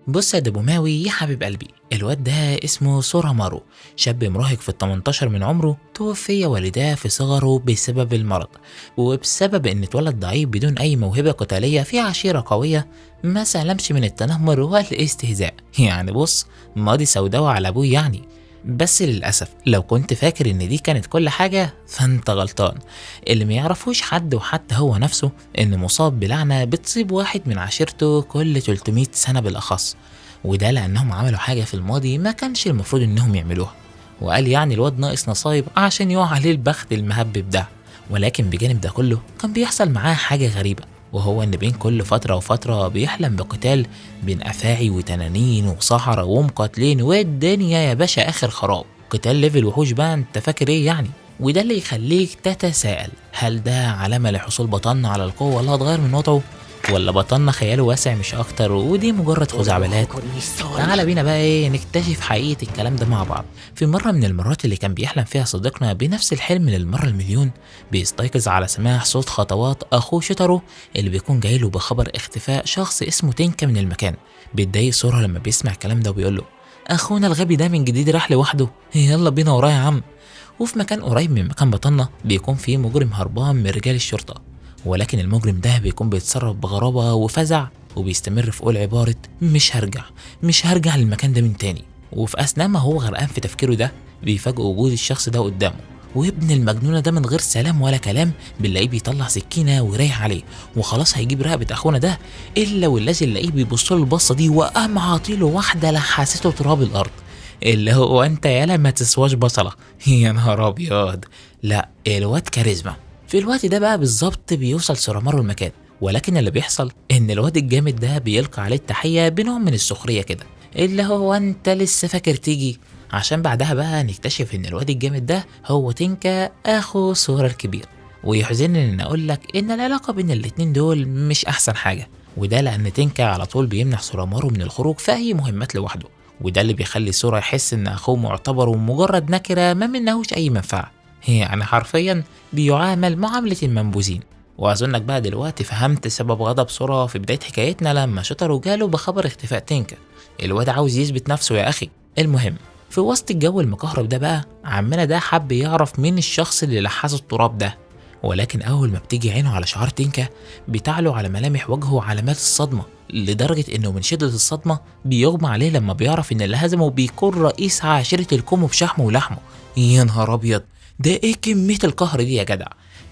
بص يا دبوماوي يا حبيب قلبي، الواد ده اسمه سورامارو، شاب مراهق في ال18 من عمره، توفي والداه في صغره بسبب المرض، وبسبب ان اتولد ضعيف بدون اي موهبة قتالية في عشيرة قوية ما سلمش من التنمر والاستهزاء. يعني بص، ماضي سوداوي على ابوه يعني. بس للأسف لو كنت فاكر إن دي كانت كل حاجة فأنت غلطان. اللي ميعرفوش حد وحتى هو نفسه إنه مصاب بلعنة بتصيب واحد من عشيرته كل 300 سنة بالأخص، وده لأنهم عملوا حاجة في الماضي ما كانش المفروض إنهم يعملوها، وقال يعني الواد ناقص نصايب عشان يقع عليه البخت المهبب ده. ولكن بجانب ده كله كان بيحصل معاه حاجة غريبة، وهو إن بين كل فترة وفترة بيحلم بقتال بين أفاعي وتنانين وصحراء ومقاتلين والدنيا يا باشا آخر خراب، قتال level وحوش بقى، أنت فاكر إيه يعني؟ وده اللي يخليك تتساءل، هل ده علامة لحصول بطلنا على القوة اللي هتغير من وضعه، ولا بطلنا خياله واسع مش أكتر ودي مجرد خزعبلات؟ تعالى بينا بقى إيه نكتشف حقيقة الكلام ده مع بعض. في مرة من المرات اللي كان بيحلم فيها صديقنا بنفس الحلم للمرة المليون، بيستيقظ على سماع صوت خطوات أخوه شوتارو اللي بيكون جايله بخبر اختفاء شخص اسمه تينكا من المكان. بيتضايق سورا لما بيسمع الكلام ده وبيقوله أخونا الغبي ده من جديد راح لوحده، يلا بينا وراه يا عم. وفي مكان قريب من مكان بطلنا بيكون فيه مجرم هربان من رجال الشرطة، ولكن المجرم ده بيكون بيتصرف بغرابة وفزع وبيستمر في قول عبارة مش هرجع، مش هرجع للمكان ده من تاني. وفي أثناء ما هو غرقان في تفكيره ده بيفاجئ وجود الشخص ده قدامه، وابن المجنونة ده من غير سلام ولا كلام بنلاقيه بيطلع سكينة ورايح عليه وخلاص هيجيب رقبة أخونا ده، إلا والذي نلاقيه بيبص له البصة دي وقام عاطيله واحدة لحسته تراب الأرض، اللي هو أنت يالا ما تسواش بصلة. يا نهار أبيض، لا الواد كاريزما. في الوقت ده بقى بالظبط بيوصل سورامارو المكان، ولكن اللي بيحصل ان الواد الجامد ده بيلقى عليه التحية بنوع من السخرية كده، اللي هو انت لسه فاكر تيجي؟ عشان بعدها بقى نكتشف ان الواد الجامد ده هو تينكا اخو سورا الكبير. ويحزنني ان اقول لك ان العلاقة بين الاتنين دول مش احسن حاجة، وده لان تينكا على طول بيمنع سورامارو من الخروج في اي مهمات لوحده، وده اللي بيخلي سورا يحس ان اخوه معتبره مجرد نكرة ما منهوش اي منفعة، يعني حرفيا بيعامل معاملة المنبوذين. واظنك بقى دلوقتي فهمت سبب غضب سورا في بداية حكايتنا لما شوتارو جاله بخبر اختفاء تينكا. الواد عاوز يثبت نفسه يا اخي. المهم في وسط الجو المكهرب ده بقى عمنا ده حب يعرف مين الشخص اللي لحسه التراب ده، ولكن اول ما بتيجي عينه على شعار تينكا بتعلو على ملامح وجهه علامات الصدمة، لدرجة انه من شدة الصدمة بيغمى عليه لما بيعرف ان اللي هزمه بيكون رئيس عشيرة الكومو بشحمه ولحمه. يا نهار ابيض، ده ايه كمية القهر دي يا جدع؟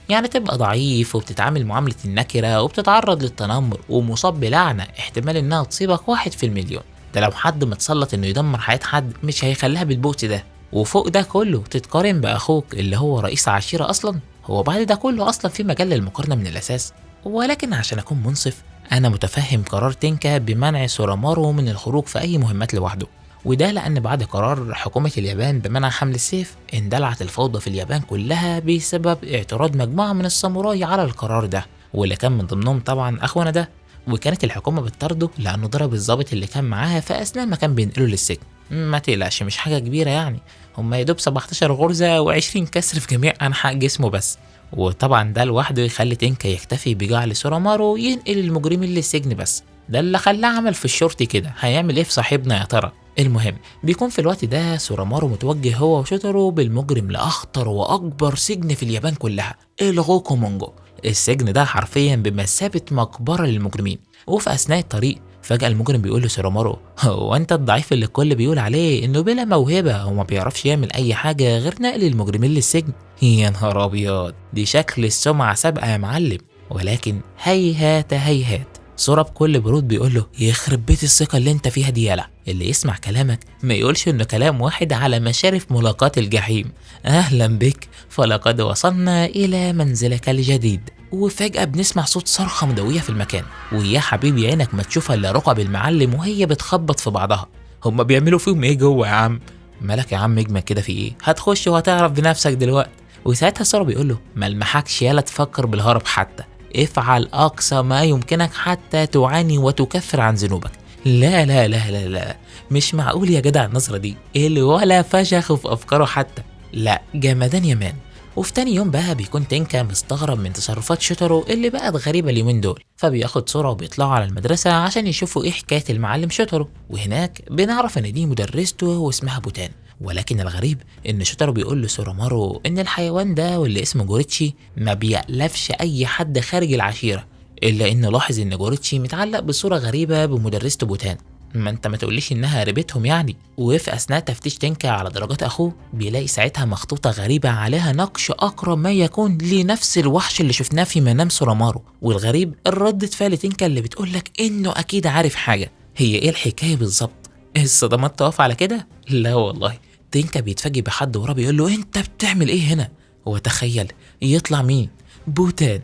يعني تبقى ضعيف وبتتعامل معاملة النكرة وبتتعرض للتنمر ومصاب بلعنة احتمال انها تصيبك 1 في المليون، ده لو حد متسلط انه يدمر حياة حد مش هيخليها بالبؤس ده. وفوق ده كله تتقارن باخوك اللي هو رئيس عشيرة اصلا، هو بعد ده كله اصلا في مجال للمقارنة من الاساس؟ ولكن عشان اكون منصف انا متفهم قرار تينكا بمنع سورامارو من الخروج في اي مهمات لوحده، وده لأن بعد قرار حكومة اليابان بمنع حمل السيف اندلعت الفوضى في اليابان كلها بسبب اعتراض مجموعة من الساموراي على القرار ده، واللي كان من ضمنهم طبعا أخونا ده. وكانت الحكومة بتطرده لأنه ضرب الضابط اللي كان معاها في أثناء ما كان بينقله للسجن. ما تقلقش مش حاجة كبيرة يعني، هما يدوب 17 غرزة و20 كسر في جميع أنحاء جسمه بس. وطبعا ده لوحده يخلي تينكا يكتفي بجعل سورامارو ينقل المجرمين للسجن بس، ده اللي خلاه عمل في الشرطي كده، هيعمل ايه في صاحبنا يا ترى؟ المهم بيكون في الوقت ده سورامارو متوجه هو وشوتارو بالمجرم لأخطر وأكبر سجن في اليابان كلها، الغوكومونجو. السجن ده حرفيا بمثابة مقبرة للمجرمين. وفي أثناء الطريق فجأة المجرم بيقول لسورامارو هو أنت الضعيف اللي الكل بيقول عليه إنه بلا موهبة وما بيعرفش يعمل أي حاجة غير نقل المجرمين للسجن؟ يا نهار أبيض، دي شكل السمعة سابقة يا معلم. ولكن هيهات هيهات، سورا بكل برود بيقول له يخرب بيت الثقة اللي انت فيها دي يالا، اللي يسمع كلامك ما يقولش انه كلام واحد على مشارف ملاقاة الجحيم. اهلا بك، فلقد وصلنا الى منزلك الجديد. وفجأة بنسمع صوت صرخة مدوية في المكان، ويا حبيبي عينك ما تشوفها الا رقب المعلم وهي بتخبط في بعضها. هما بيعملوا فيهم ايه جوه يا عم؟ مالك يا عم اجمل كده في ايه؟ هتخش وهتعرف بنفسك دلوقتي. وساعتها سورا بيقول له ملمحكش يالا تفكر بالهرب حتى، افعل أقصى ما يمكنك حتى تعاني وتكفر عن ذنوبك. لا لا لا لا لا، مش معقول يا جدع النظرة دي، اللي ولا فشخ في أفكاره حتى. لا جمدان يا مان. وفي تاني يوم بقى بيكون تينكا مستغرب من تصرفات شوتارو اللي بقت غريبة اليومين دول، فبياخد صورة وبيطلعوا على المدرسة عشان يشوفوا ايه حكاية المعلم شوتارو. وهناك بنعرف ان دي مدرسته واسمها بوتان. ولكن الغريب ان شوتارو بيقول لسورامارو ان الحيوان ده واللي اسمه جوريتشي ما بيألفش اي حد خارج العشيرة، الا انه لاحظ ان جوريتشي متعلق بصورة غريبة بمدرسته بوتان. ما انت ما تقوليش انها قريبتهم يعني. وفي اثناء تفتيش تينكا على درجات اخوه بيلاقي ساعتها مخطوطة غريبة عليها نقش اقرب ما يكون لنفس الوحش اللي شفناه في منام سورامارو. والغريب الردة فعل تينكا اللي بتقولك انه اكيد عارف حاجة. هي ايه الحكاية بالظبط؟ الصدمات تقف على كده؟ لا والله، تينكا بيتفاجئ بحد وراه بيقول له انت بتعمل ايه هنا؟ وتخيل يطلع مين؟ بوتان.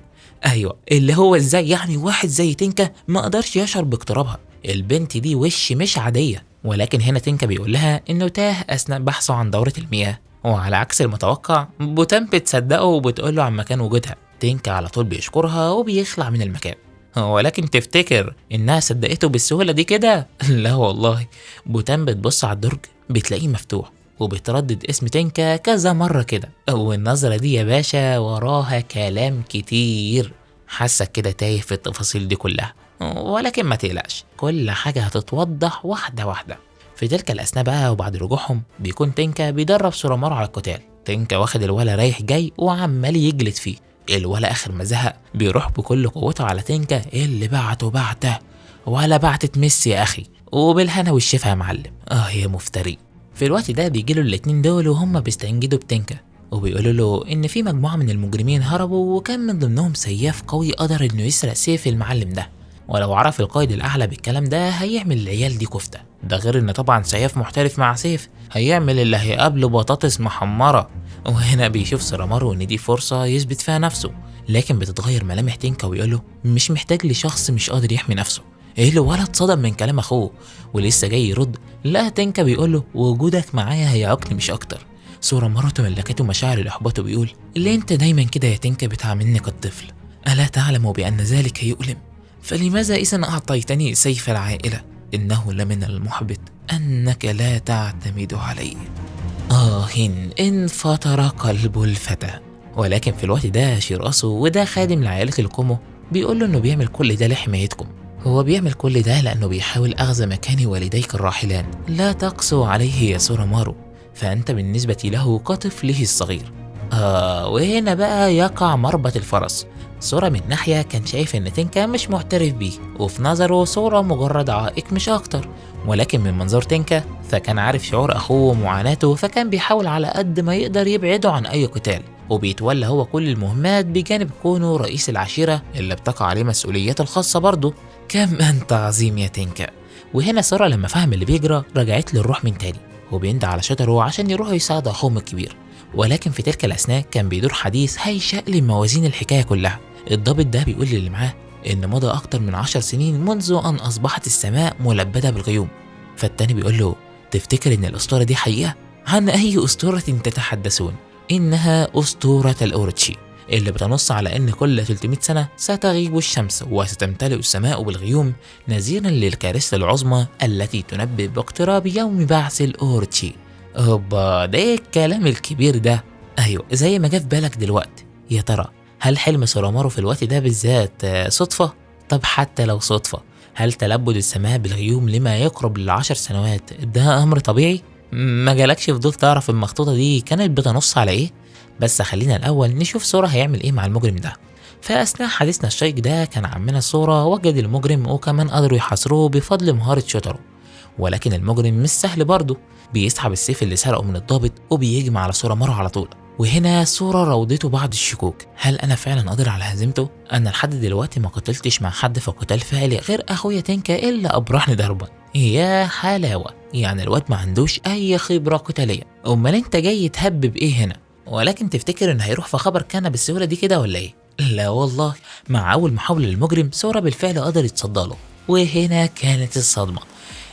ايوه، اللي هو ازاي يعني واحد زي تينكا ما قدرش يشعر باقترابها؟ البنت دي وش مش عادية. ولكن هنا تينكا بيقول لها انه تاه اثناء بحثه عن دورة المياه، وعلى عكس المتوقع بوتان بتصدقه وبتقول له عن مكان وجودها. تينكا على طول بيشكرها وبيخلع من المكان. ولكن تفتكر انها صدقته بالسهولة دي كده؟ لا والله، بوتان بتبص على الدرج بتلاقيه مفتوح وبتردد اسم تينكا كذا مرة كده، والنظرة دي يا باشا وراها كلام كتير. حاسك كده تايه في التفاصيل دي كلها، ولكن ما تقلقش، كل حاجة هتتوضح واحدة واحدة. في تلك الأثناء بقى وبعد رجوعهم بيكون تينكا بيدرب سورامارو على القتال. تينكا واخد الولا رايح جاي وعمال يجلد فيه. الولا آخر ما زهق بيروح بكل قوته على تينكا اللي بعته بعته ولا بعتت ميسي يا أخي، وبالهنا والشفا يا معلم. يا مفتري. في الوقت ده بيجيله الاتنين دول وهم بيستنجدوا بتينكا وبيقولوا له ان في مجموعة من المجرمين هربوا، وكان من ضمنهم سياف قوي قدر انه يسرق سيف المعلم ده، ولو عرف القائد الاعلى بالكلام ده هيعمل العيال دي كفته. ده غير ان طبعا سياف محترف مع سيف هيعمل اللي هيقابله بطاطس محمرة. وهنا بيشوف سورامارو ان دي فرصة يثبت فيها نفسه، لكن بتتغير ملامح تينكا ويقوله مش محتاج لشخص مش قادر يحمي نفسه. ايه الولد اتصدم من كلام اخوه ولسه جاي يرد، لا تينكا بيقوله وجودك معايا هيعوقني مش اكتر. سورامارو تملكته مشاعر الاحباط وبيقول ليه انت دايما كده يا تينكا بتعاملني كالطفل؟ الا تعلم بان ذلك يؤلم؟ فلماذا اذا اعطيتني سيف العائلة؟ انه لمن المحبط انك لا تعتمد علي. انفطر قلب الفتى. ولكن في الوقت ده شيراسو وده خادم لعائلة الكومو بيقول له انه بيعمل كل ده لحمايتكم. هو بيعمل كل ده لأنه بيحاول أخذ مكان والديك الراحلان. لا تقسو عليه يا سورامارو، فأنت بالنسبة له كطفله الصغير. وهنا بقى يقع مربط الفرس. سورا من ناحية كان شايف إن تينكا مش معترف بيه، وفي نظره سورا مجرد عائق مش أكتر. ولكن من منظور تينكا فكان عارف شعور أخوه ومعاناته، فكان بيحاول على قد ما يقدر يبعده عن أي قتال، وبيتولى هو كل المهمات بجانب كونه رئيس العشيرة اللي بتقع عليه مسؤولياته الخاصة برضه. كم أنت عظيم يا تينكا. وهنا سورا لما فهم اللي بيجرى رجعت له الروح من تاني، وبيندى على شوتارو عشان يروحوا يساعد أخوهم الكبير. ولكن في تلك الأثناء كان بيدور حديث هيشقلب موازين الحكاية كلها. الضابط ده بيقول للي معاه إن مضى أكتر من 10 سنين منذ أن أصبحت السماء ملبدة بالغيوم. فالتاني بيقول له تفتكر إن الأسطورة دي حقيقة؟ عن أي أسطورة تتحدثون؟ إنها أسطورة الأورتشي اللي بتنص على أن كل 300 سنة ستغيب الشمس وستمتلئ السماء بالغيوم، نذيرا للكارثة العظمى التي تنبئ باقتراب يوم بعث الأورتشي. هوبا، ده إيه الكلام الكبير ده؟ أيوه زي ما جه في بالك دلوقتي. يا ترى هل حلم سورامارو في الوقت ده بالذات صدفة؟ طب حتى لو صدفة، هل تلبد السماء بالغيوم لما يقرب ل10 سنوات ده أمر طبيعي؟ ما جالكش فضول تعرف المخطوطة دي كانت بتنص على إيه؟ بس خلينا الأول نشوف سورا هيعمل إيه مع المجرم ده. فأثناء حديثنا الشيق ده كان عمنا سورا وجد المجرم، وكمان قدروا يحاصروه بفضل مهارة شوتارو. ولكن المجرم مش سهل برضه، بيسحب السيف اللي سرقه من الضابط وبيهجم على سورامارو على طول. وهنا سورا راودته بعض الشكوك، هل أنا فعلا قادر على هزيمته؟ أنا لحد دلوقتي ما قتلتش مع حد في قتال فعلي غير أخويا تينكا إلا أبرحني ضربا. يا حلاوة، يعني الواد ما عندوش أي خبرة قتالية، أمال أنت جاي تهبب إيه هنا؟ ولكن تفتكر إن هيروح في خبر كان بالسهولة دي كده ولا إيه؟ لا والله، مع أول محاولة للمجرم سورا بالفعل قدر يتصدى له. وهنا كانت الصدمة،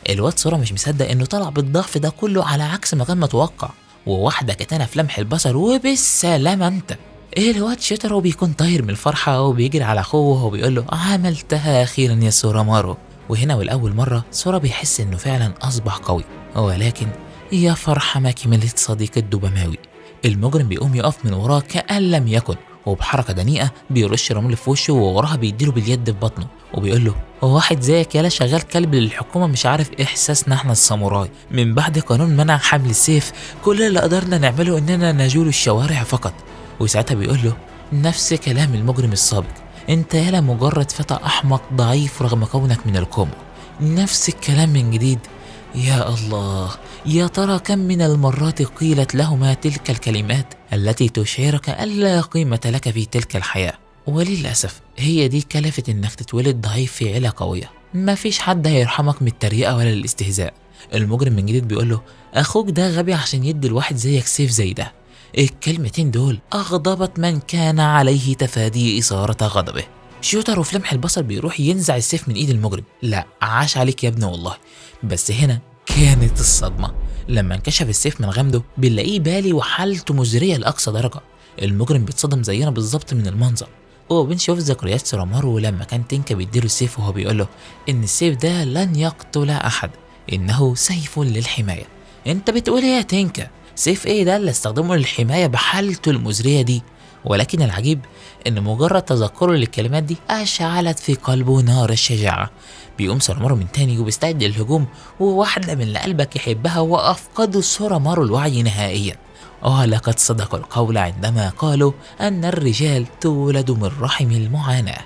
الواد سورا مش مصدق إنه طلع بالضعف ده كله على عكس ما كان متوقع، وواحدة كتانة في لمح البصر وبالسلامة أنت. الواد شوتارو بيكون طاير من الفرحة وبيجري على أخوه وبيقول له عملتها أخيرا يا سورامارو. وهنا والأول مرة سورا بيحس إنه فعلا أصبح قوي، ولكن يا فرحة ما كملت صديق الدوباماوي. المجرم بيقوم يقف من وراه كأن لم يكن، وبحركه دنيئه بيرش رمل في وشه ووراها بيديله باليد في بطنه وبيقول له هو واحد زيك يالا شغال كلب للحكومة مش عارف احساسنا احنا الساموراي، من بعد قانون منع حمل السيف كل اللي قدرنا نعمله اننا نجول الشوارع فقط. وساعتها بيقول له نفس كلام المجرم السابق، انت يالا مجرد فتى احمق ضعيف رغم كونك من الكومو. نفس الكلام من جديد. يا الله، يا ترى كم من المرات قيلت لهما تلك الكلمات التي تشعرك ألا قيمة لك في تلك الحياة. وللأسف هي دي كلفة انك تتولد ضعيف في عيلة قوية، مفيش حد هيرحمك من التريقة ولا الاستهزاء. المجرم من جديد بيقوله اخوك ده غبي عشان يدي الواحد زيك سيف زي ده. الكلمتين دول أغضبت من كان عليه تفادي إثارة غضبه. شوتر وفي لمح البصر بيروح ينزع السيف من ايد المجرم. لا عاش عليك يا ابني والله. بس هنا كانت الصدمة، لما انكشف السيف من غمده بنلاقيه بالي وحالته مزرية لأقصى درجة. المجرم بيتصدم زينا بالظبط من المنظر. وبنشوف ذكريات سورامارو لما كان تينكا بيديله السيف وهو بيقوله إن السيف ده لن يقتل أحد، إنه سيف للحماية. أنت بتقول إيه يا تينكا؟ سيف إيه ده اللي استخدمه للحماية بحالته المزرية دي؟ ولكن العجيب إن مجرد تذكره للكلمات دي أشعلت في قلبه نار الشجاعة. بيقوم سورامارو من تاني وبيستعد للهجوم، وواحدة من اللي قلبك يحبها وأفقدوا سورامارو الوعي نهائيا. لقد صدقوا القول عندما قالوا أن الرجال تولد من رحم المعاناة.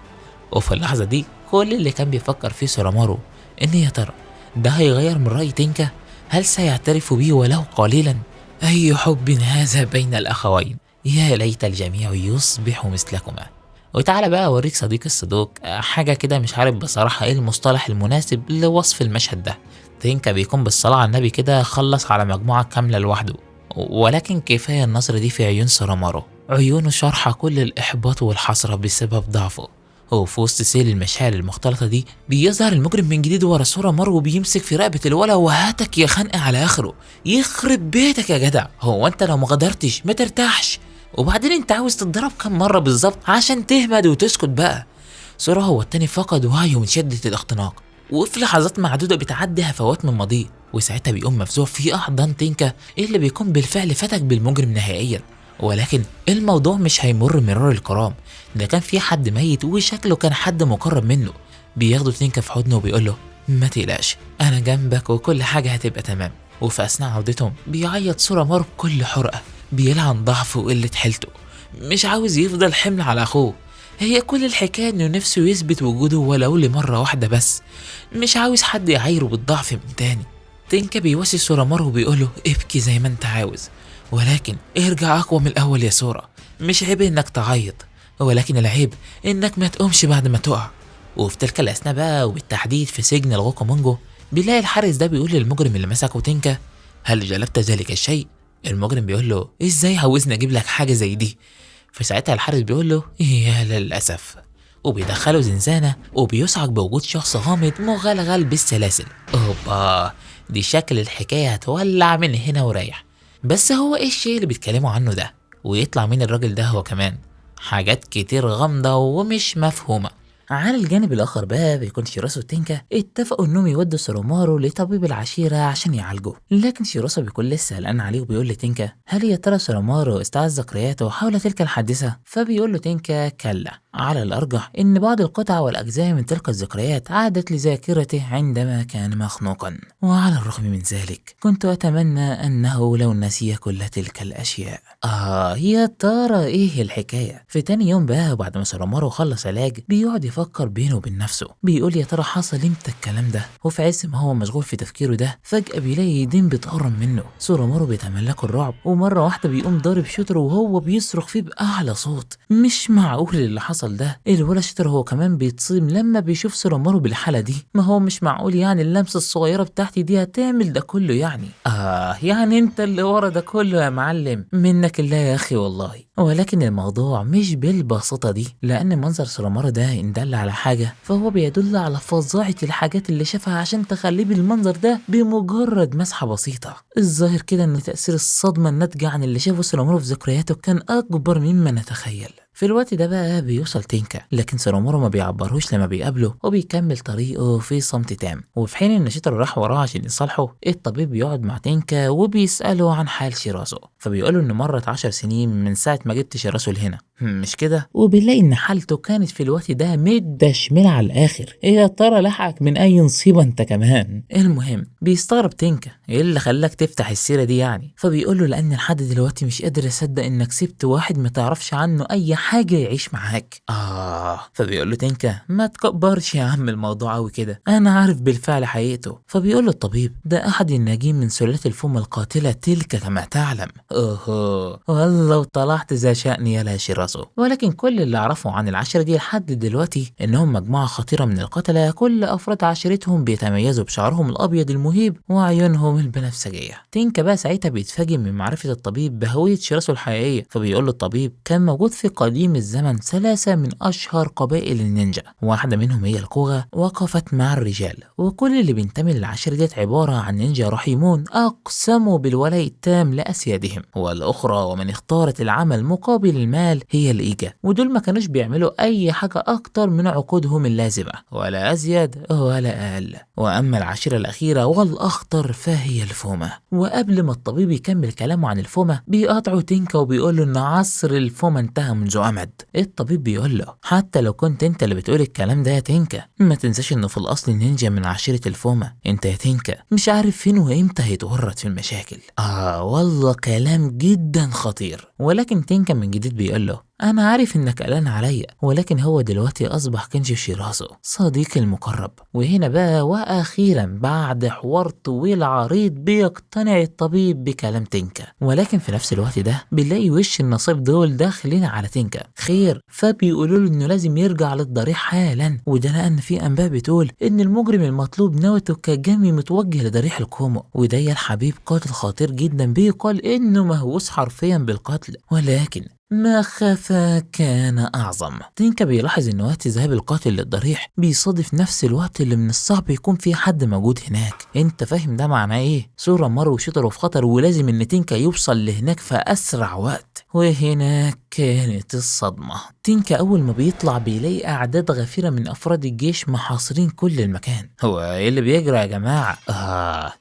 وفي اللحظة دي كل اللي كان بيفكر فيه سورامارو إن يا ترى ده هيغير من رأي تينكا؟ هل سيعترف به ولو قليلا؟ أي حب هذا بين الأخوين؟ يا ليت الجميع يصبح مثلكما. وتعالى بقى أوريك صديق الصدوق حاجة كده مش عارف بصراحة إيه المصطلح المناسب لوصف المشهد ده. تينكا بيكون بالصلاة على النبي كده خلص على مجموعة كاملة لوحده، ولكن كفاية النظرة دي في عيون سورامارو، عيونه شارحة كل الإحباط والحسرة بسبب ضعفه. وفي وسط سيل المشاعر المختلطة دي بيظهر المجرم من جديد ورا سورامارو وبيمسك في رقبة الولا وهاتك يا خنقة على آخره. يخرب بيتك يا جدع، هو أنت لو ما غدرتش ما ترتاحش؟ وبعدين أنت عاوز تتضرب كم مرة بالظبط عشان تهمد وتسكت بقى؟ سورا هو التاني فقد وعيه من شدة الاختناق، وفي لحظات معدودة بتعدي هفوات من ماضيه، وساعتها بيقوم مفزوع في أحضان تينكا اللي بيكون بالفعل فتك بالمجرم نهائيا. ولكن الموضوع مش هيمر مرار الكرام، ده كان في حد ميت وشكله كان حد مقرب منه. بياخده تينكا في حضنه وبيقوله ما تقلقش أنا جنبك وكل حاجة هتبقى تمام. وفي أثناء عودتهم بيعيط سورامارو بكل حرقة، بيلعن ضعفه وقلة حيلته، مش عاوز يفضل حمل على أخوه. هي كل الحكاية إنه نفسه يثبت وجوده ولو لمرة واحدة بس، مش عاوز حد يعايره بالضعف من تاني. تينكا بيواسي سورامارو وبيقوله ابكي زي ما انت عاوز، ولكن ارجع أقوى من الأول يا سورا. مش عيب إنك تعيط، ولكن العيب إنك ما تقومش بعد ما تقع. وفي تلك الأثناء بقى وبالتحديد في سجن الغوكومونجو بيلاقي الحارس ده بيقول للمجرم اللي مسكه تينكا هل جلبت ذلك الشيء؟ المجرم بيقول له ازاي عاوزني اجيب لك حاجة زي دي؟ فساعتها الحارس بيقول له يا للأسف، وبيدخله زنزانة وبيصعق بوجود شخص غامض مغلغل بالسلاسل. اوبا، دي شكل الحكاية هتولع من هنا ورايح. بس هو ايه الشيء اللي بيتكلموا عنه ده؟ ويطلع مين الراجل ده هو كمان؟ حاجات كتير غامضة ومش مفهومة. على الجانب الآخر بقى بيكون شيراسو وتينكا اتفقوا انهم يودوا سورامارو لطبيب العشيرة عشان يعالجه، لكن شيراسو بيكون لسه قلقان عليه وبيقول لتينكا هل يا ترى سورامارو استعاد ذكرياته حول تلك الحادثة؟ فبيقول له تينكا كلا، على الأرجح إن بعض القطع والأجزاء من تلك الذكريات عادت لذاكرته عندما كان مخنوقا، وعلى الرغم من ذلك كنت أتمنى أنه لو نسي كل تلك الأشياء. يا ترى إيه الحكاية؟ في تاني يوم بقى وبعد ما سورامارو خلص علاج بيقعد يفكر بينه وبين نفسه، بيقول يا ترى حصل امتى الكلام ده؟ وفي عز ما هو مشغول في تفكيره ده فجأة بيلاقي ايدين بتقرب منه. سورامارو بيتملكه الرعب ومرة واحدة بيقوم ضارب شوترو وهو بيصرخ فيه بأعلى صوت. مش معقول اللي حصل ده. الولا شوترو هو كمان بيتصدم لما بيشوف سورامارو بالحالة دي، ما هو مش معقول يعني اللمسة الصغيرة بتاعتي دي هتعمل ده كله يعني. يعني انت اللي ورا ده كله يا معلم، منك الله يا اخي والله. ولكن الموضوع مش بالبساطة دي، لأن منظر سورامارو ده إن دل على حاجة فهو بيدل على فظاعة الحاجات اللي شافها عشان تخليه بالمنظر ده بمجرد مسحة بسيطة. الظاهر كده إن تأثير الصدمة الناتجة عن اللي شافه سورامارو في ذكرياته كان أكبر مما نتخيل. في الوقت ده بقى بيوصل تينكا، لكن سورامارو ما بيعبرهوش لما بيقابله وبيكمل طريقه في صمت تام. وفي حين ان شيتارو راح وراه عشان يصالحه، الطبيب بيقعد مع تينكا وبيسأله عن حال شيرازو، فبيقوله ان مرت 10 سنين من ساعة ما جبت شيرازو لهنا، مش كده؟ وبنلاقي ان حالته كانت في الوقت ده مدشملة على الاخر، ايه يا ترى لحقك من اي نصيبة انت كمان؟ المهم بيستغرب تينكا ايه اللي خلاك تفتح السيرة دي يعني؟ فبيقول له لان لحد دلوقتي مش قادر اصدق انك سبت واحد ما تعرفش عنه اي حاجة يعيش معاك. فبيقول له تينكا ما تكبرش يا عم الموضوع قوي كده، انا عارف بالفعل حقيقته. فبيقول له الطبيب ده احد الناجين من سلالة الفومة القاتلة تلك كما تعلم. اوهو والله وطلعت ذا شأن يا لا شيرازو. ولكن كل اللي اعرفه عن العشرة دي لحد دلوقتي انهم مجموعة خطيرة من القتلة، كل افراد عشيرتهم بيتميزوا بشعرهم الابيض المهيب وعيونهم البنفسجية. تينكا بقى ساعتها بيتفاجئ من معرفة الطبيب بهوية شيرازو الحقيقية، فبيقول له الطبيب كان موجود في قديم الزمن 3 من اشهر قبائل النينجا، واحدة منهم هي الكوغا وقفت مع الرجال، وكل اللي بينتمي للعشيرة ديت عبارة عن نينجا رحيمون اقسموا بالولاء التام لاسيادهم، والاخرى ومن اختارت العمل مقابل المال هي الايجا، ودول ما كانوش بيعملوا اي حاجة اكتر من عقودهم اللازمة ولا ازيد ولا اقل. واما العشيرة الاخيرة والاخطر فهي الفومة. وقبل ما الطبيب يكمل كلامه عن الفومة بيقاطعه تينكا وبيقول له ان عصر الفومة انتهى منذ امد. الطبيب بيقول له حتى لو كنت انت اللي بتقول الكلام ده يا تينكا، ما تنساش انه في الاصل النينجا من عشيرة الفومة، انت يا تينكا مش عارف فين وامتى هيتورط في المشاكل. والله كلام جدا خطير. ولكن تينكا من جديد بيقول له انا عارف انك قلقان عليا، ولكن هو دلوقتي اصبح كنجي شيرازو صديقي المقرب. وهنا بقى واخيرا بعد حوار طويل عريض بيقتنع الطبيب بكلام تينكا. ولكن في نفس الوقت ده بنلاقي وش النصيب دول داخلين على تينكا خير، فبيقولوا له انه لازم يرجع للضريح حالا، وده لان في انباء بتقول ان المجرم المطلوب ناوتو كاجامي متوجه لضريح الكومو، وده يا الحبيب قاتل خطير جدا بيقال انه مهووس حرفيا بالقتل، ولكن ما خفى كان أعظم. تينكا بيلاحظ إن وقت ذهاب القاتل للضريح بيصادف نفس الوقت اللي من الصعب يكون فيه حد موجود هناك. أنت فاهم ده معناه إيه؟ سورامارو وشيتارو في خطر، ولازم إن تينكا يوصل لهناك في أسرع وقت. وهناك كانت الصدمة. تينكا أول ما بيطلع بيلاقي أعداد غفيرة من أفراد الجيش محاصرين كل المكان. هو إيه اللي بيجرى يا جماعة؟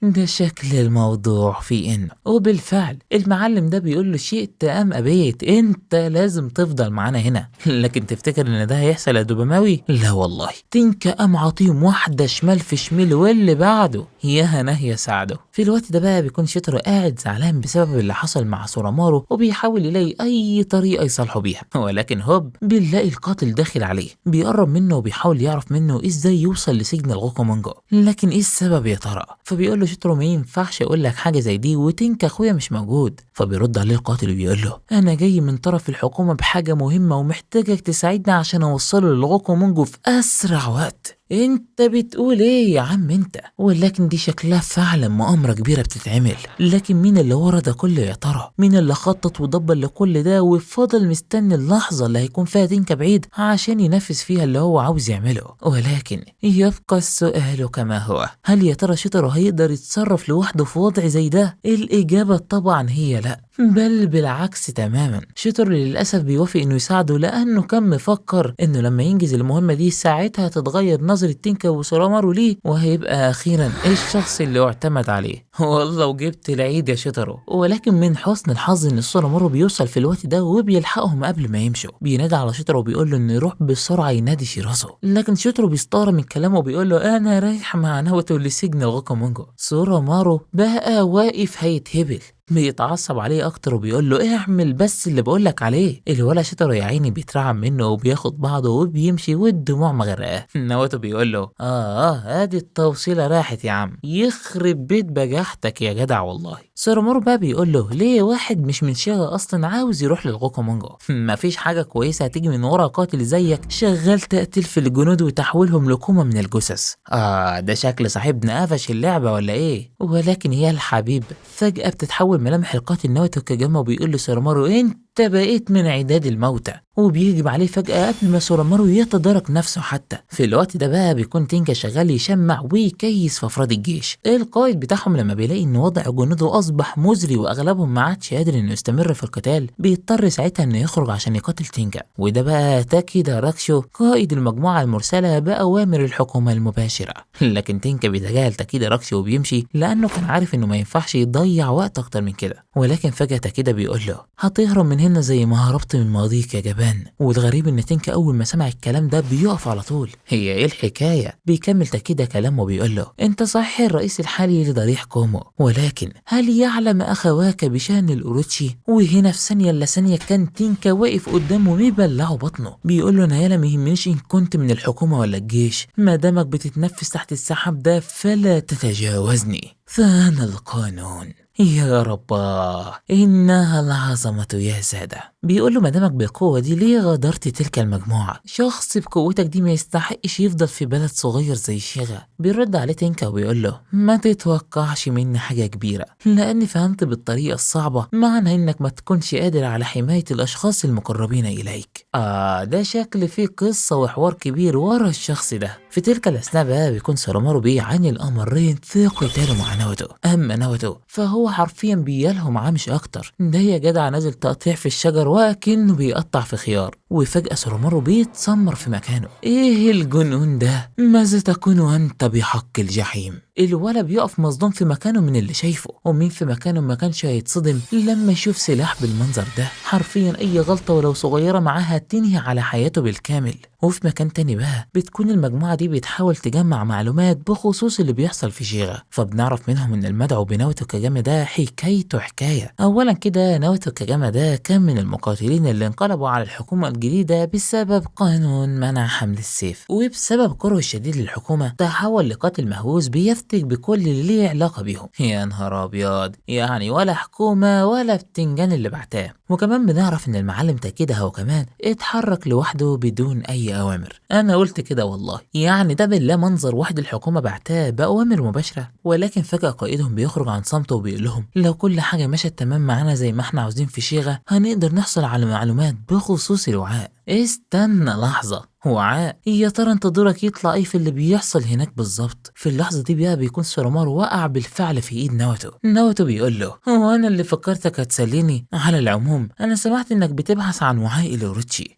ده شكل الموضوع في إن. وبالفعل المعلم ده بيقول له شئت أم أبيت، أنت لازم تفضل معانا هنا. لكن تفتكر إن ده هيحصل يا دوباماوي؟ لا والله. تينكا قام عطيهم واحدة شمال في شمال واللي بعده يا هناه يا سعدة. في الوقت ده بقى بيكون شيتارو قاعد زعلان بسبب اللي حصل مع سورامارو، وبيحاول يلاقي أي طريقة يصالحوا بيها، ولكن هوب بنلاقي القاتل داخل عليه، بيقرب منه وبيحاول يعرف منه ازاي يوصل لسجن الغوكومونجو، لكن ايه السبب يا ترى؟ فبيقول له شيتارو ما ينفعش اقول لك حاجة زي دي وتينكا اخويا مش موجود. فبيرد عليه القاتل وبيقول له انا جاي من طرف الحكومة بحاجة مهمة ومحتاجك تساعدني عشان اوصله للغوكومونجو في اسرع وقت. انت بتقول ايه يا عم انت؟ ولكن دي شكلها فعلا مؤامرة كبيرة بتتعمل، لكن مين اللي ورا ده كله يا ترى؟ مين اللي خطط ودبر لكل ده وفضل مستني اللحظة اللي هيكون فيها تينكا بعيد عشان ينفذ فيها اللي هو عاوز يعمله؟ ولكن يبقى السؤال كما هو، هل يا ترى شيتارو هيقدر يتصرف لوحده في وضع زي ده؟ الإجابة طبعا هي لا، بل بالعكس تماما. شيتارو للأسف بيوافق انه يساعده، لأنه كان مفكر انه لما ينجز المهمة دي ساعتها تتغير نظرة تينكا وسورامارو ليه، وهيبقى أخيرا الشخص اللي اعتمد عليه. والله وجبت العيد يا شيتارو. ولكن من حسن الحظ ان سورامارو بيوصل في الوقت ده وبيلحقهم قبل ما يمشوا. بينادي على شيتارو وبيقول له انه يروح بسرعة ينادي شيرازو، لكن شيتارو بيستغرب من كلامه وبيقول له انا رايح مع ناوتو لسجن الغوكومونجو. سورامارو بقى واقف هيتهبل، بيتعصب عليه اكتر وبيقول له اعمل بس اللي بقولك عليه. الولا شيتارو يا عيني بيترعب منه وبياخد بعضه وبيمشي والدموع مغرقاه. ناوتو بيقول له ادي التوصيله راحت يا عم، يخرب بيت بجاحتك يا جدع والله. سورامارو بقى بيقول له ليه واحد مش من شيغا اصلا عاوز يروح للغوكومونجو؟ مفيش حاجة كويسة هتيجي من ورا قاتل زيك شغال تقتل في الجنود وتحويلهم لكومه من الجثث. ده شكل صاحبنا قفش اللعبة ولا ايه؟ ولكن يا الحبيب فجاة بتتحول ملامح القاتل ناوتو كاجاما وبيقول لسورامارو انت انت بقيت من عداد الموتى. وبيهجم عليه فجأة قبل ما سورامارو يتدارك نفسه حتى. في الوقت ده بقى بيكون تينكا شغال يشمع ويكيس في افراد الجيش. القائد بتاعهم لما بيلاقي ان وضع جنوده اصبح مزري واغلبهم ما عادش قادر انه يستمر في القتال، بيضطر ساعتها انه يخرج عشان يقاتل تينكا. وده بقى تاكيدا راكشو قائد المجموعة المرسلة بأوامر الحكومة المباشرة. لكن تينكا بيتجاهل تاكيدا راكشو وبيمشي لانه كان عارف انه ما ينفعش يضيع وقت اكتر من كده. ولكن فجأة تاكيدا بيقول له هتهرب من هنا زي ما هربت من ماضيك يا جبان. والغريب ان تينكا اول ما سمع الكلام ده بيقف على طول، هي ايه الحكاية؟ بيكمل تاكيدا كلامه وبيقول له انت صحيح الرئيس الحالي لضريح كومو، ولكن هل يعلم اخواك بشان الاوروتشي؟ وهنا في ثانية الا ثانية كان تينكا واقف قدامه مبلعه بطنه، بيقول له انا يالا ما يهمنيش ان كنت من الحكومة ولا الجيش، ما دامك بتتنفس تحت السحاب ده فلا تتجاوزني، فانا القانون. يا رباه إنها العظمة يا سادة. بيقول له ما دامك بالقوة دي ليه غادرت تلك المجموعة؟ شخص بقوتك دي ما يستحقش يفضل في بلد صغير زي شيغا. بيرد عليه تينكا وبيقول له ما تتوقعش مني حاجة كبيرة، لأني فهمت بالطريقة الصعبة معنى إنك ما تكونش قادر على حماية الأشخاص المقربين إليك. ده شكل فيه قصة وحوار كبير ورا الشخص ده. في تلك الأثناء بقى بيكون سورامارو بيعاني الأمرين في قتاله مع ناوتو. أما ناوتو فهو حرفيا بيلهو معاه مش اكتر، ده يا جدع نازل تقطيع في الشجر وكأنه بيقطع في خيار. وفجأة سورامارو بيتسمر في مكانه، ايه الجنون ده؟ ماذا تكون انت بحق الجحيم؟ الولد بيقف مصدوم في مكانه من اللي شايفه، ومين في مكانه ما كانش هيتصدم لما يشوف سلاح بالمنظر ده؟ حرفيا اي غلطة ولو صغيرة معاها تنهي على حياته بالكامل. وفي مكان تاني بقى بتكون المجموعة دي بتحاول تجمع معلومات بخصوص اللي بيحصل في شيغا، فبنعرف منهم ان المدعو بناوتو كاجاما ده حكايته حكاية. اولا كده ناوتو كاجاما ده كان من المقاتلين اللي انقلبوا على الحكومة الجديدة بسبب قانون منع حمل السيف، وبسبب كرهه الشديد للحكومة تحول لقاتل مهووس بيفتك بكل اللي ليه علاقة بيهم. يا نهار ابيض، يعني ولا حكومة ولا بتنجان اللي بعتاه. وكمان بنعرف ان المعلم تاكيدا هو كمان اتحرك لوحده بدون اي اوامر. انا قلت كده والله، يعني ده بالله منظر واحد الحكومة بعتاه باوامر مباشرة. ولكن فجاة قائدهم بيخرج عن صمته وبيقول لهم لو كل حاجة مشت تمام معانا زي ما احنا عاوزين في شيغا هنقدر نحصل على معلومات بخصوص الوعاء. استنى لحظة، وعاء؟ يا ترى انت دورك يطلع ايه في اللي بيحصل هناك بالظبط؟ في اللحظة دي بقى بيكون سورامارو وقع بالفعل في ايد ناوتو. ناوتو بيقول له هو انا اللي فكرتك هتسليني؟ على العموم انا سمعت انك بتبحث عن وعاء الاوروتشي.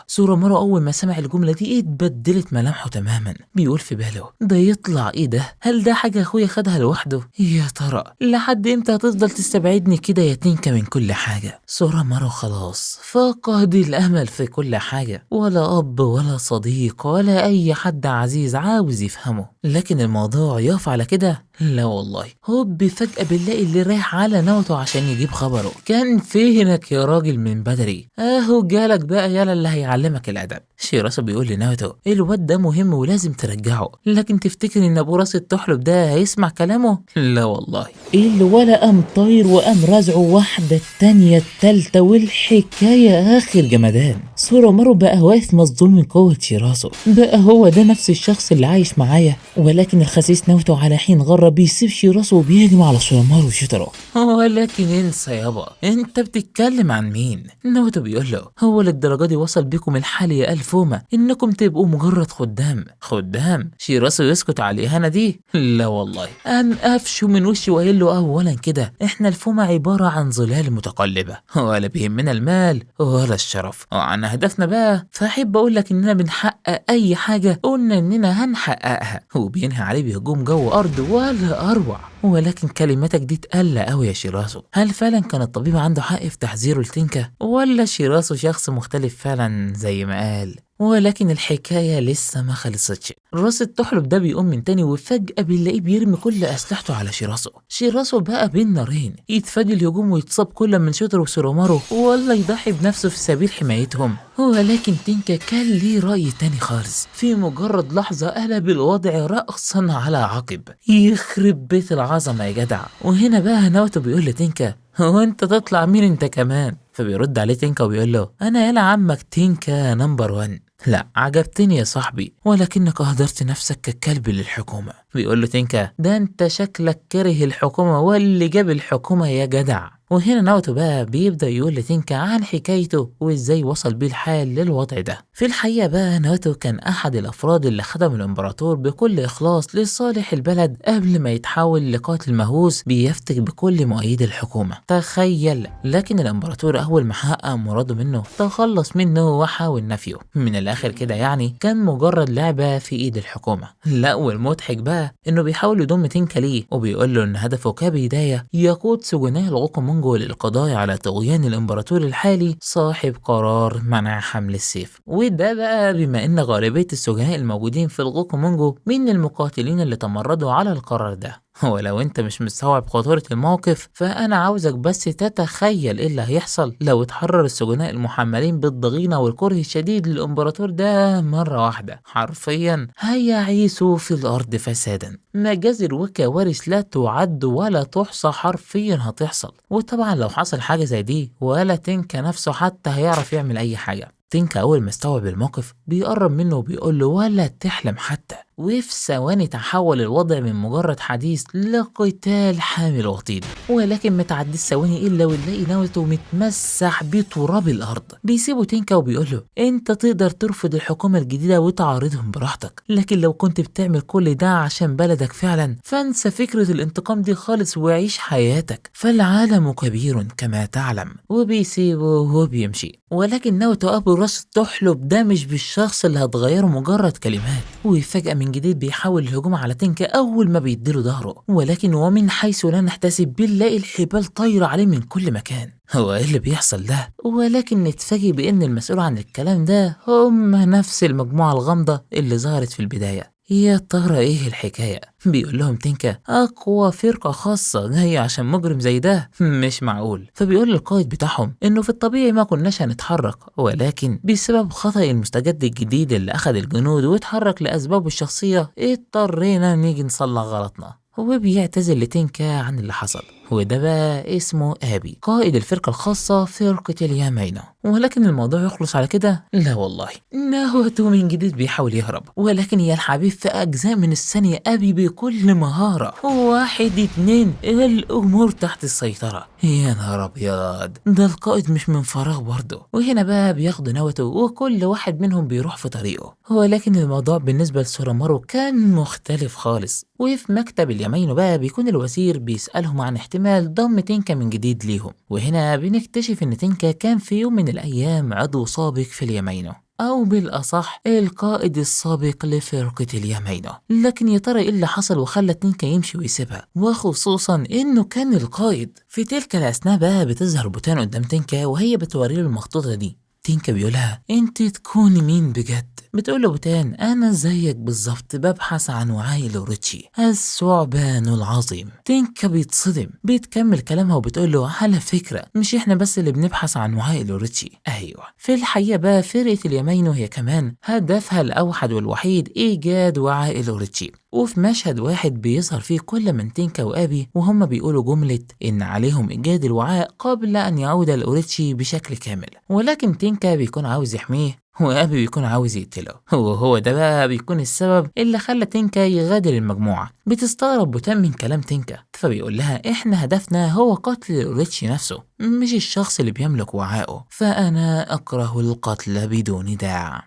سورامارو اول ما سمع الجملة دي اتبدلت ملامحه تماما، بيقول في باله ده يطلع ايه ده؟ هل ده حاجة اخويا خدها لوحده؟ يا ترى لحد امتى هتفضل تستبعدني كده يا تينكا من كل حاجة؟ سورامارو خلاص فقد الامل في كل حاجة، ولا اب ولا صديق ولا اي حد عزيز عاوز يفهمه. لكن الموضوع يقف على كده؟ لا والله. هوب فجأة بنلاقي اللي رايح على ناوتو عشان يجيب خبره. كان فينك يا راجل من بدري؟ اهو جالك بقى يالا اللي هيعلمك الادب. شيراسو بيقول لناوتو الواد ده مهم ولازم ترجعه، لكن تفتكر ان ابو راس الطحلب ده هيسمع كلامه؟ لا والله. الولا قام طاير وقام رازعه واحدة التانية التالتة، والحكاية اخر جمدان. سورامارو بقى واقف مصدوم من قوة شيراسو، بقى هو ده نفس الشخص اللي عايش معايا؟ ولكن الخسيس ناوتو على حين غره بيسيب شيراسو وبيهجم على سورامارو وشوتارو. ولكن انسى يابا، انت بتتكلم عن مين؟ ناوتو بيقول له هو للدرجة دي وصل بيكم الحال يا الفوما انكم تبقوا مجرد خدام؟ خدام؟ شيراسو يسكت على الاهانة دي؟ لا والله. قام قفشه من وشه وقال له اولا كده احنا الفوما عبارة عن ظلال متقلبة، ولا بيهمنا المال ولا الشرف، وعن اهدافنا بقى فاحب اقول لك اننا بنحقق اي حاجة قلنا اننا هنحققها. وبينهي عليه بهجوم جو ارض ولا اروع. ولكن كلماتك دي تقلق قوي يا شيراسو. هل فعلا كان الطبيب عنده حق في تحذيره لتينكا، ولا شيراسو شخص مختلف فعلا زي ما قال؟ ولكن الحكاية لسه ما خلصتش. راس الطحلب ده بيقوم من تاني، وفجأة بنلاقيه بيرمي كل أسلحته على شيراسو. شيراسو بقى بين نارين، يتفادي الهجوم ويتصاب كل من شوتارو وسورامارو، ولا يضحي بنفسه في سبيل حمايتهم. ولكن تينكا كان ليه رأي تاني خالص. في مجرد لحظة قلب الوضع رأسا على عقب. يخرب بيت العظمة يا جدع. وهنا بقى ناوتو بيقول لتينكا هو انت تطلع مين انت كمان؟ فبيرد عليه تينكا وبيقول له انا يالا عمك تينكا number 1. لا عجبتني يا صاحبي، ولكنك اهدرت نفسك ككلب للحكومة. بيقول له تينكا ده انت شكلك كاره الحكومة واللي جاب الحكومة يا جدع. وهنا ناوتو بقى بيبدأ يقول لتينكا عن حكايته وازاي وصل بيه الحال للوضع ده. في الحقيقة بقى ناوتو كان أحد الأفراد اللي خدم الإمبراطور بكل إخلاص لصالح البلد قبل ما يتحول لقاتل مهووس بيفتك بكل مؤيد الحكومة، تخيل. لكن الإمبراطور أول ما حقق مراده منه تخلص منه وحاول نفيه. من الآخر كده يعني كان مجرد لعبة في إيد الحكومة. لا والمضحك بقى إنه بيحاول يضم تينكا ليه وبيقول له إن هدفه كبداية يقود سجناء الغوكومونجو للقضاء على طغيان الإمبراطور الحالي صاحب قرار منع حمل السيف. وده بقى بما إن غالبية السجناء الموجودين في الغوكومونجو من المقاتلين اللي تمردوا على القرار ده. ولو انت مش مستوعب خطورة الموقف فانا عاوزك بس تتخيل ايه اللي هيحصل لو اتحرر السجناء المحملين بالضغينة والكره الشديد للامبراطور ده مرة واحدة. حرفيا هيعيثوا في الارض فسادا، مجازر وكوارث لا تعد ولا تحصى حرفيا هتحصل. وطبعا لو حصل حاجة زي دي ولا تينكا نفسه حتى هيعرف يعمل اي حاجة. تينكا أول ما استوعب الموقف بيقرب منه وبيقول له ولا تحلم حتى. وفي ثواني تحول الوضع من مجرد حديث لقتال حامل وطيد، ولكن ما تعديش ثواني إلا ونلاقي ناوتو متمسح بتراب الأرض. بيسيبه تينكا وبيقول له أنت تقدر ترفض الحكومة الجديدة وتعارضهم براحتك، لكن لو كنت بتعمل كل ده عشان بلدك فعلا فانسى فكرة الانتقام دي خالص وعيش حياتك، فالعالم كبير كما تعلم. وبيسيبه وبيمشي. ولكن ناوتو أبو راس تحلب ده مش بالشخص اللي هتغيره مجرد كلمات. وفجأة من جديد بيحاول الهجوم على تينكا أول ما بيديله ظهره، ولكن ومن حيث لا نحتسب بنلاقي الحبال طايرة عليه من كل مكان. هو ايه اللي بيحصل ده؟ ولكن نتفاجئ بأن المسؤول عن الكلام ده هم نفس المجموعة الغامضة اللي ظهرت في البداية. يا ترى ايه الحكاية؟ بيقول لهم تينكا اقوى فرقة خاصة جاية عشان مجرم زي ده مش معقول. فبيقول للقائد بتاعهم انه في الطبيعي ما كناش هنتحرك، ولكن بسبب خطأ المستجد الجديد اللي اخذ الجنود واتحرك لاسبابه الشخصية اضطرينا نيجي نصلح غلطنا. وبيعتذر لتينكا عن اللي حصل. وده بقى اسمه آبي قائد الفرقة الخاصة فرقة اليامينو. ولكن الموضوع يخلص على كده؟ لا والله، ناوتو من جديد بيحاول يهرب، ولكن يا الحبيب في أجزاء من الثانية آبي بكل مهارة 1 2 الأمور تحت السيطرة. يا نهار أبيض، ده القائد مش من فراغ برضه. وهنا بقى بياخدوا ناوتو وكل واحد منهم بيروح في طريقه. ولكن الموضوع بالنسبة لسورامارو كان مختلف خالص. وفي مكتب اليامينو بقى بيكون الوزير بيسألهم عن احتمال ضم تينكا من جديد ليهم. وهنا بنكتشف ان تينكا كان في يوم من الايام عضو سابق في اليامينو، او بالاصح القائد السابق لفرقة اليامينو. لكن يا ترى ايه اللي حصل وخلى تينكا يمشي ويسيبها، وخصوصا انه كان القائد؟ في تلك الاثناء بقى بتظهر بوتان قدام تينكا وهي بتوريله المخطوطة دي. تينكا بيقولها انت تكوني مين بجد؟ بتقول له بوتان انا زيك بالظبط ببحث عن وعاء الاوروتشي الثعبان العظيم. تينكا بيتصدم، بتكمل كلامها وبتقول له على فكرة مش احنا بس اللي بنبحث عن وعاء الاوروتشي. ايوه، في الحقيقة بقى فرقة اليامينو هي كمان هدفها الاوحد والوحيد ايجاد وعاء الاوروتشي. وفي مشهد واحد بيظهر فيه كل من تينكا وآبي وهم بيقولوا جملة إن عليهم إيجاد الوعاء قبل أن يعود الأوريتشي بشكل كامل. ولكن تينكا بيكون عاوز يحميه وآبي بيكون عاوز يقتله، وهو ده بقى بيكون السبب اللي خلى تينكا يغادر المجموعة. بتستغرب بوتان من كلام تينكا، فبيقول لها إحنا هدفنا هو قتل الأوريتشي نفسه مش الشخص اللي بيملك وعائه، فأنا أكره القتل بدون داع.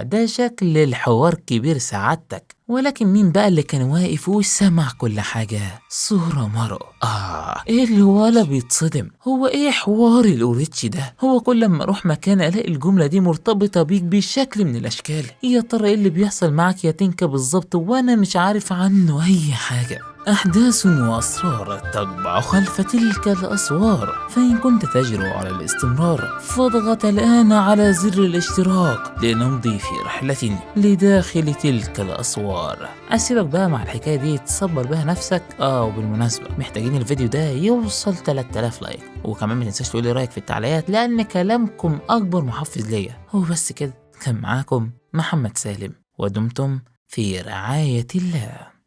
ده شكل الحوار كبير سعادتك. ولكن مين بقى اللي كان واقف وسمع كل حاجة؟ سورامارو. الولا بيتصدم، هو ايه حوار الاوريتشي ده؟ هو كل لما اروح مكان الاقي الجملة دي مرتبطة بيك بشكل من الاشكال. يا ترى ايه اللي بيحصل معاك يا تينكا بالظبط وانا مش عارف عنه اي حاجة؟ أحداث وأسرار تقبع خلف تلك الأسوار، فإن كنت تجرؤ على الاستمرار فاضغط الآن على زر الاشتراك لنمضي في رحلة لداخل تلك الأسوار. أسيبك بقى مع الحكاية دي تصبر بها نفسك. وبالمناسبة محتاجين الفيديو ده يوصل 3000 لايك، وكمان ما تنساش تقولي رأيك في التعليقات لأن كلامكم أكبر محفز ليا. وبس كده، كان معاكم محمد سالم، ودمتم في رعاية الله.